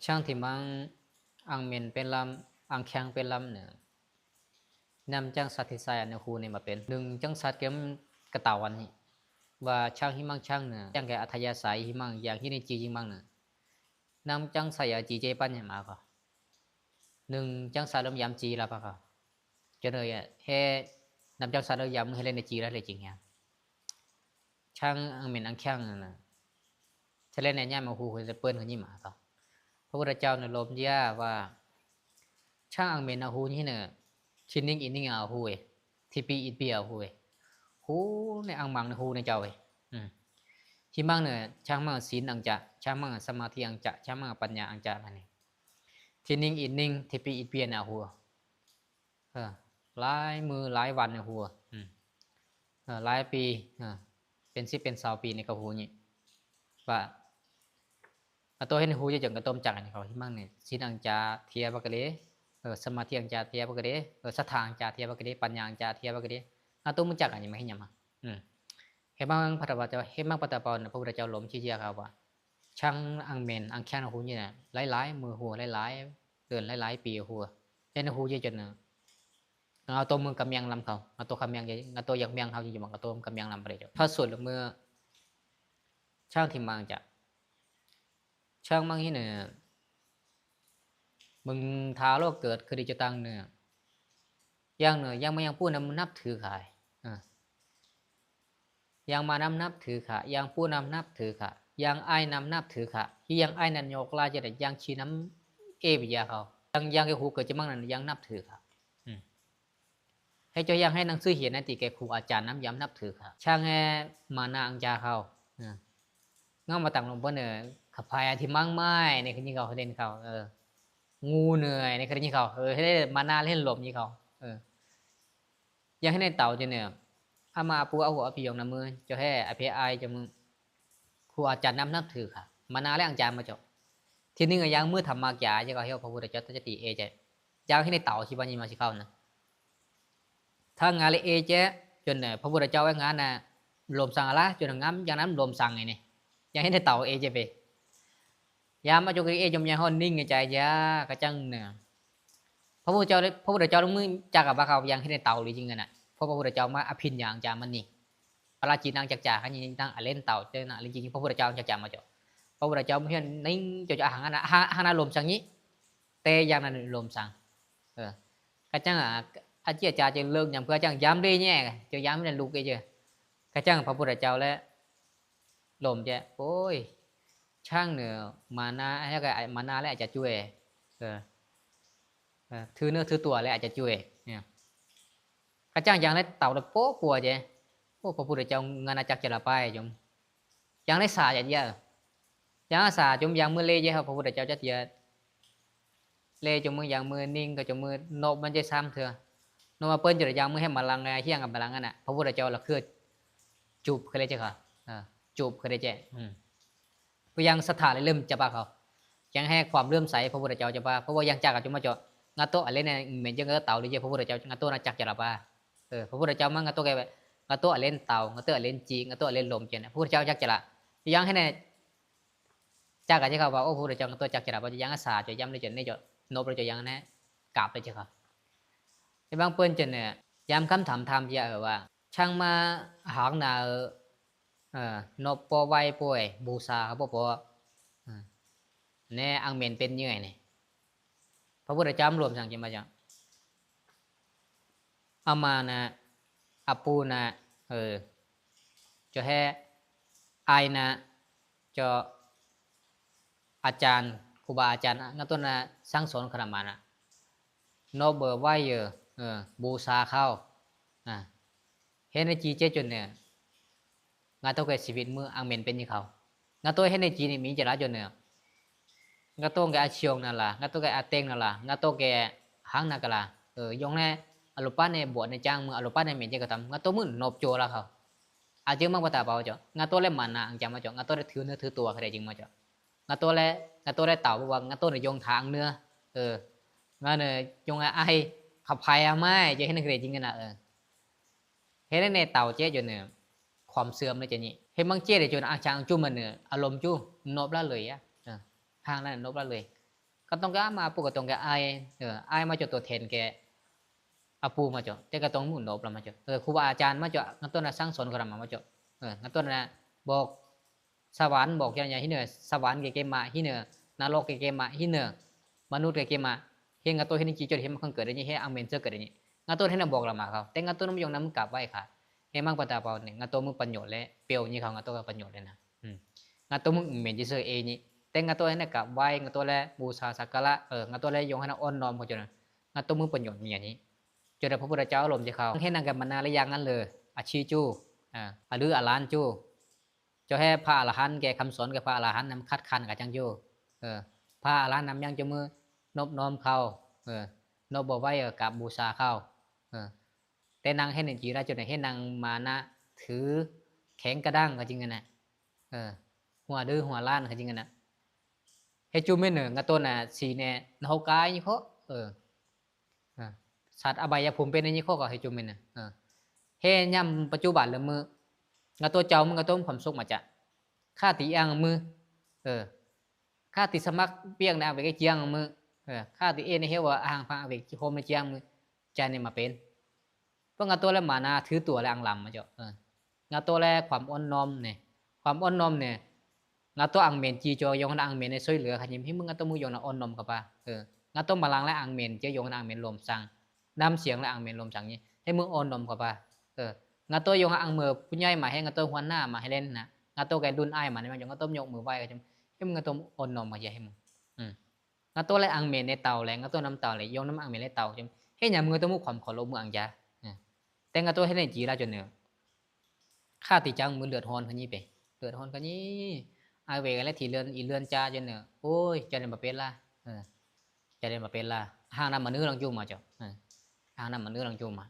Chang thi mang ang men pen lam, ang kheng pen lam ne. Nam chang sat thi sai an ne hu ne ma pen. Nung chang sat kem ka tawan ni. Wa chang hi mang chang ne. Chang ke athaya sai hi mang yang hi ne chi hi mang ne. Nam chang sai a chi je pan ne ma ka. Nung chang sat lam yam chi la pa ka. Cho nên he nam chang sat lam yam he le ne chi la le ching ya. Chang ang men ang kheng na. Cho nên ne nyam a hu he le pen ka ni ma ka. พระพุทธเจ้าเนี่ยลมเยียะว่า ช่างอังเหม็นเอาหูนี่เนอะ ที่นิ่งอีนิ่งเอาหูเอ ที่ปีอีปีเอาหูเอ หูในอังมังในหูในเจ้าเอ อืม ที่มังเนี่ย ช่างมังศีลอังจะ ช่างมังสมาธิอังจะ ช่างมังปัญญาอังจะมาเนี่ย ที่นิ่งอีนิ่ง ที่ปีอีปีเนี่ยเอาหู เออ หลายมื้อหลายวันในหู อืม เออ หลายปี เออ เป็นสิบเป็นซาวปีในกะหูนี่ ว่า กະໂຕເຫັນຮູ້ຈະຈົນກະໂຕມຈັກອັນນີ້ເຂົາ ທີ່ມັງນີ້ ສິນອັງຈາເທວະກະເລ ເອີ ສະມາທິອັງຈາເທວະກະເລ ເອີ ສັດທາອັງຈາເທວະກະເລ ປັນຍາອັງຈາເທວະກະເລ ອາໂຕມະຈັກອັນນີ້ມາເຮັດຫຍັງມາ ອືມ ເຫັນມັງພັດທະບາດເຈົ້າ ເຫັນມັງພັດທະບາດ ພະພຸດທະເຈົ້າລົມຊີ້ເຈຍເຂົາວ່າ ຊ່າງອັງເໝນອັງແຄນຫູນີ້ນະ ຫຼາຍໆມື້ຫູ ຫຼາຍໆເດືອນ ຫຼາຍໆປີຫູ ເຫັນຫູຈະຈົນ ງາໂຕມຶງກະແມງລຳເຂົາ ງາໂຕກະແມງ ງາໂຕຢາກແມງເຮົາຈິງໆ ງາໂຕກະແມງລຳປະເດ ພະສູດລະເມີ ຊ່າງທີ່ມັງຈະ ຊ່າງມັງຮີເນີ ມຶງທາໂລກເກີດຄືດີຈະຕັງເນີ ຢ່າງເນີ ຢ່າງມາຍັງຜູ້ນຳນັບຖືຂາຍ ເອີ ຢ່າງມານຳນັບຖືຂາ ຢ່າງຜູ້ນຳນັບຖືຂາ ຢ່າງອ້າຍນຳນັບຖືຂາ ທີ່ຢ່າງອ້າຍນັ້ນຍົກລາຈະໄດ້ ຢ່າງຊີ້ນຳເອວິຍາເຂົາ ຢ່າງ ຢ່າງເອຫູເກີດຈະມັງນັ້ນ ຢ່າງນັບຖືຂາ ອືມ ໃຫ້ເຈົ້າຢ່າງໃຫ້ໜັງສືຮຽນນະຕິແກ່ຄູອາຈານນຳ ຢ່າມນັບຖືຂາ ຊ່າງແຮ່ມານາອັງຈາເຂົາ ເອີ ງາມມາຕັ້ງລົງເພິ່ນ ເອີ ຂະພາຍອາທິມັງໄມ້ ໃນຄືນີ້ເຂົາເຫັນເຂົາ ເອີ ງູເໜື່ອຍ ໃນຄືນີ້ເຂົາ ເອີ ໃຫ້ໄດ້ມານາເຫັນລົມນີ້ເຂົາ ເອີ ຢ່າງໃຫ້ໃນເຕົາຈະເໜື່ອ ອາມາອາປູອາຫູອາພີຍົງນຳມື ເຈົ້າແຮ່ອາເພອາຍຈະມື ຄູອາຈານນຳນັບຖືຂາ ມານາແລະອັງຈາມາເຈົ້າ ທີໜຶ່ງຢ່າງມືທຳມາກຢາ ຈະກໍເຮົາພະພຸດທະເຈົ້າຈະຕິເອຈະ ຢ່າງໃຫ້ໃນເຕົາທີ່ວ່ານີ້ມາຊິເຂົ້ານະ ທາງງານເລເອເຈ ຈົນ ເອີ ພະພຸດທະເຈົ້າແວ່ງານນະ ໂລມສັງອາລາ ຈົນງາມຢ່າງນັ້ນໂລມສັງໄງນີ້ ຢ່າງເຮັດໃຫ້ເຕົາເອເຈເປ ຍາມອາຈຸກເອຈົມຍາຮອດນິ້ງໃນໃຈຢາກະຈັງເໜືອ ພະພຸດທະເຈົ້າ ພະພຸດທະເຈົ້າລົງມືຈັກກະບາເຂົາຢ່າງເຮັດໃຫ້ເຕົາຫຼືຈິງຫັ້ນນະ ເພາະພະພຸດທະເຈົ້າມາອະພິນຍາງຈາມັນນີ້ ປະລາຈີນາງຈັກຈາຄະຍິນນາງອາເລນເຕົາເຈົ້ານະ ຫຼືຈິງພະພຸດທະເຈົ້າຈັກຈາມາເຈົ້າ ພະພຸດທະເຈົ້າເຮັດນິ້ງເຈົ້າຈະອາຫັງອັນນະ ອາຫັງ ອາຫັງນະໂລມສັງນີ້ ແຕ່ຢ່າງນັ້ນໂລມສັງ ເອີ ກະຈັ່ງອາ ອາເຈຍຈາຈະເລີກຍາມເພື່ອຈັ່ງຍາມເລແຍກ ເຈົ້າຍາມນັ້ນລຸກເອເຈ ກະຈັ່ງພະພຸດທະເຈົ້າແລະ ລົມແຈະ ໂອ້ຍ ຊ່າງເໜືອມານາ ແລ້ວກະມານາແລະອາຈາຈຸເອ ເອີ ເອີ ຖືເນື້ອຖືຕົວແລະອາຈາຈຸເອ ເອີ ກະຈັ່ງຢ່າງໃນເຕົາລະໂປະປົວເຈ ໂອ້ ພະພຸດທະເຈົ້າງານາຈັກຈະລະປາຍຈົມ ຢ່າງໃນສາຈະເຈ ຢ່າງສາຈົມຢ່າງມືເລເຈ ພະພຸດທະເຈົ້າຈະເທຍ ເລຈົມມືຢ່າງມືນິ້ງກໍຈົມມືໂນບມັນຈະສາມເທື່ອ ໂນບມາເປີ້ນຈະໄດ້ຢ່າງມືໃຫ້ມາລັງ ແລະ ຮຽງກັບມາລັງຫັ້ນນະ ພະພຸດທະເຈົ້າລະຄືຈູບຄືເລເຈ ເອີ ຈູບຄືເລເຈ ອືມ ພະຍັງສັດທາເລີ່ມຈະປາເຂົາ ຍັງໃຫ້ຄວາມເລື່ອມໃສພະພຸດທະເຈົ້າຈະປາ ເພາະວ່າຍັງຈັກອາຈຸມາເຈາະ ງາໂຕອາເລນແມ່ນຈຶ່ງເຕີບໂຕເລີຍ ພະພຸດທະເຈົ້າ ງາໂຕນະຈັກຈະລະປາ ເອີ ພະພຸດທະເຈົ້າມາ ງາໂຕແກ ງາໂຕອາເລນເຕົາ ງາໂຕອາເລນຈີ ງາໂຕອາເລນລົມ ເຈົ້ານະ ພະພຸດທະເຈົ້າຈັກຈະລະ ຍັງໃຫ້ແນ ຈັກກະຈະເຂົ້າວ່າ ໂອ້ ພະພຸດທະເຈົ້າ ງາໂຕຈັກຈະລະປາ ຍັງອາສາຈະຢ້ຳເລີຍ ຈະນີ້ຈະໂນບເລີຍ ຈະຍັງແນ ກາບເລີຍຈະເຂົ້າ ໃຫ້ບາງເພິ່ນຈະແນ ຍາມຄຳຖາມຖາມຈະວ່າ ຊ່າງມາຫາງນາ ເອີ ນົບປໍໄວປ່ວຍ ບູຊາເຂົາບໍ່ພໍ ເອີ ແນ ອັງເໝນເປັນເຫຍື່ອຍນີ້ ພະພຸດທະເຈົ້າລວມສັງເກດມາຈະ ອາມານະ ອາປູນະ ເອີ ເຈົ້າແຮ່ ອາຍນະ ເຈົ້າ ອາຈານ ຄູບາອາຈານ ງາໂຕນະ ສັ່ງສອນຂະນະມານະ ໂນບເບີໄວເອີ ເອີ ບູຊາເຂົາ ອາ ເຮັດໃນຈີເຈຈົນເໜືອ ງາໂຕແກຊີວິດມືອັງເໝນເປັນຍືເຂົາ ງາໂຕເຮັດໃນຈີນີ້ມີຈະລາຈົນເໜືອ ງາໂຕແກອາຊຽງນາລາ ງາໂຕແກອາເຕັງນາລາ ງາໂຕແກຫັງນາກາລາ ເອີ ຢອງແນ ອາໂລປາເນບວດໃນຈ້າງມື ອາໂລປາເນເມນເຈກະຕຳ ງາໂຕມືໂນບໂຈລາເຂົາ ອາເຈີມັງປະຕາເປົາເຈົ້າ ງາໂຕແລະມານາອັງຈາມາເຈົ້າ ງາໂຕແລະຖືເນື້ອຖືຕົວຄະເດຈິງມາເຈົ້າ ງາໂຕແລະ ງາໂຕແລະເຕົາ ວ່າງາໂຕນະຍົງທາງເໜືອ ເອີ ງາເນີຍົງອາໄອ ຂັບໄພອາໄມ ຈະເຮັດໃນຄະເດຈິງນະ ເອີ ເຮັດໃນເຕົາເຈຈົນເນີ ຄວາມເສື່ອມເລີຍຈະນີ້ ເຮັດມັງເຈໄດ້ຈົນອາຈາງຈຸມາເນີ ອາລົມຈຸ ໂນບລະເລີຍອະ ເອີ ທາງນັ້ນໂນບລະເລີຍ ກໍຕ້ອງການມາ ປູກໍຕ້ອງການອາຍ ເອີ ອາຍມາເຈົ້າຕົວແທນແກ່ອາປູມາເຈົ້າ ແຕ່ກໍຕ້ອງໝູນອບລະມາເຈົ້າ ເອີ ຄູບາອາຈານມາເຈົ້າ ງາໂຕນະສັ່ງສອນກໍລະມາເຈົ້າ ເອີ ງາໂຕນະບອກສະຫວັນ ບອກຢ່າງ ຢ່າງ ຫິເໜີ ສະຫວັນເກເກມະ ຫິເໜີ ນະລົກເກເກມະ ຫິເໜີ ມະນຸດເກເກມະ ເຮັດງາໂຕເຮັດໃນຈີຈົນເຮັດມັນເກີດໄດ້ນີ້ ເຮັດອັງເມນເຈີເກີດໄດ້ນີ້ ງາໂຕເຮັດນະບອກລະມາເຂົາ ແຕ່ງາໂຕນະບໍ່ຢອງນຳກາບໄຫວ້ຄ່າ ເຮັດມັນປະຕາເປົານີ້ ງາໂຕມືປະໂຫຍດແລະ ເປວນີ້ເຂົາ ງາໂຕກໍປະໂຫຍດແລະນະ ອືມ ງາໂຕມືເມັນຈະເຊີເອນີ້ ແຕ່ງາໂຕໃຫ້ນະກາບໄຫວ້ ງາໂຕແລະບູຊາສັກກາລະ ເອີ ງາໂຕແລະຢອງໃຫ້ນະອ່ອນນ້ອມເຂົາເຈົ້ານະ ງາໂຕມືປະໂຫຍດມີອັນນີ້ ຈົນໄດ້ພະພຸດທະເຈົ້າອາລົມຈະເຂົ້າ ເຮັດນຳກັນມານາລະຢ່າງນັ້ນເລີຍ ອາຊີຈູ ອາ ອາລືອາລານຈູ ເຈົ້າແຮພະອະລະຫັນແກ່ຄຳສອນແກ່ພະອະລະຫັນນຳຄັດຄ້ານກັນຈັ່ງຢູ່ ເອີ ພະອະລະຫັນນຳຍັງຈະມືນົບນ້ອມເຂົາ ເອີ ນົບບໍ່ໄຫວ້ ເອີ ກາບບູຊາເຂົາ ເອີ ແຕ່ນາງເຮັດໃນຈີລະຈົນເຮັດນາງມານະຖືແຂງກະດັງກະຈິງຫັ້ນນະ ເອີ ຫົວດື້ຫົວລ້ານກະຈິງຫັ້ນນະ ເຮັດຈູເມັນເອີ ງາໂຕນະສີແນນະໂຮກາຍນີ້ເຄາະ ເອີ ອາ ສັດອະບາຍະພູມເປັນອັນນີ້ເຄາະກໍເຮັດຈູເມັນນະ ເອີ ເຮັດຍາມປັດຈຸບັນລະມື້ ງາໂຕເຈົ້າມຶງກະຕົ້ມຄວາມສຸກມາຈະ ຄາຕິອາງມື ເອີ ຄາຕິສະໝັກວຽກໃນອາເວກຈຽງມື ເອີ ຄາຕິເອໃນເຮວວ່າອາຫາງພັງອາເວກໂຮມໃນຈຽງມື ຈະນີ້ມາເປັນ ພວກງາໂຕແລະມານາຖືຕົວແລະອັງລຳມາເຈົ້າ ເອີ ງາໂຕແລະຄວາມອ່ອນນ້ອມນີ້ ຄວາມອ່ອນນ້ອມນີ້ ງາໂຕອັງເມນຈີໂຈຢອງນະອັງເມນໃນຊ່ວຍເຫຼືອຂະຍິມ ເຮັດມືງາໂຕມືຢອງນະອ່ອນນ້ອມເຂົ້າປາ ເອີ ງາໂຕມາລັງແລະອັງເມນເຈີຢອງນະອັງເມນລົມສັງ ນ້ຳສຽງແລະອັງເມນລົມສັງນີ້ ເຮັດມືອ່ອນນ້ອມເຂົ້າປາ ເອີ ງາໂຕຢອງນະອັງເມີຜູ້ໃຫຍ່ມາ ເຮັດງາໂຕຫົວໜ້າມາ ໃຫ້ເລ່ນນະ ງາໂຕແກ່ລຸ້ນອ້າຍມາ ໃຫ້ມັນຢອງງາໂຕຍົກມືໄຫວ້ຂະຍິມ ເຮັດມືງາໂຕອ່ອນນ້ອມຂະຍິມ ອືມ ງາໂຕແລະອັງເມນໃນເຕົາແລະ ງາໂຕນຳເຕົາແລະ ຢອງນຳອັງເມນໃນເຕົາ ເຮັດຫຍັງມືໂຕໝູ່ຄວາມເຄົາລົບມືອັງຈາ ເອີ ແຕ່ງາໂຕເຮັດໃນຈີລາຈົນເນີ ຄາຕິຈັງມືເລືອດຮ້ອນຂະຍິເປ ເລືອດຮ້ອນຂະຍິ ອາເວກແລະທີ່ເລືອນອີເລືອນຈາຈົນເນີ ໂອ້ຍ ຈະໄດ້ມາເປັນລາ ເອີ ຈະໄດ້ມາເປັນລາ ຫາງນຳມະນຸລັງຈູມາເຈົ້າ ເອີ ຫາງນຳມະນຸລັງຈູມາ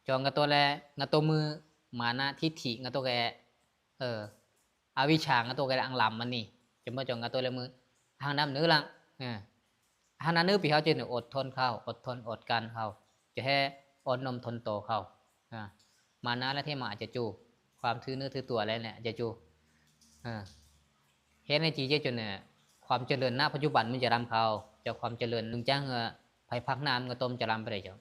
ຈອງງາໂຕແລະ ງາໂຕມືມານະທິດຖິ ງາໂຕແກ ເອີ ອະວິຊາ ງາໂຕແກອັງລຳມັນນີ້ ຈະມາຈອງງາໂຕແລະມື ຫາງນຳເນີລະ ເອີ ຫາງນຳເນີປີເຮົາຈະເນີອົດທົນເຂົາ ອົດທົນອົດກັນເຂົາ ຈະແຮອ່ອນນ້ອມທົນໂຕເຂົາ ອາ ມານະແລະເທມະອາຈະຈູ ຄວາມຖືເນື້ອຖືຕົວແລະອາຈະຈູ ເອີ ເຮັດໃນຈີເຈຈົນ ຄວາມຈະເລີນນະປັດຈຸບັນມັນຈະລຳເຂົາ ຈາກຄວາມຈະເລີນໜຶ່ງຈ້າງເຮືອ ໄພພັກນ້ຳກະຕົ້ມຈະລຳໄປໄດ້ເຈົ້າ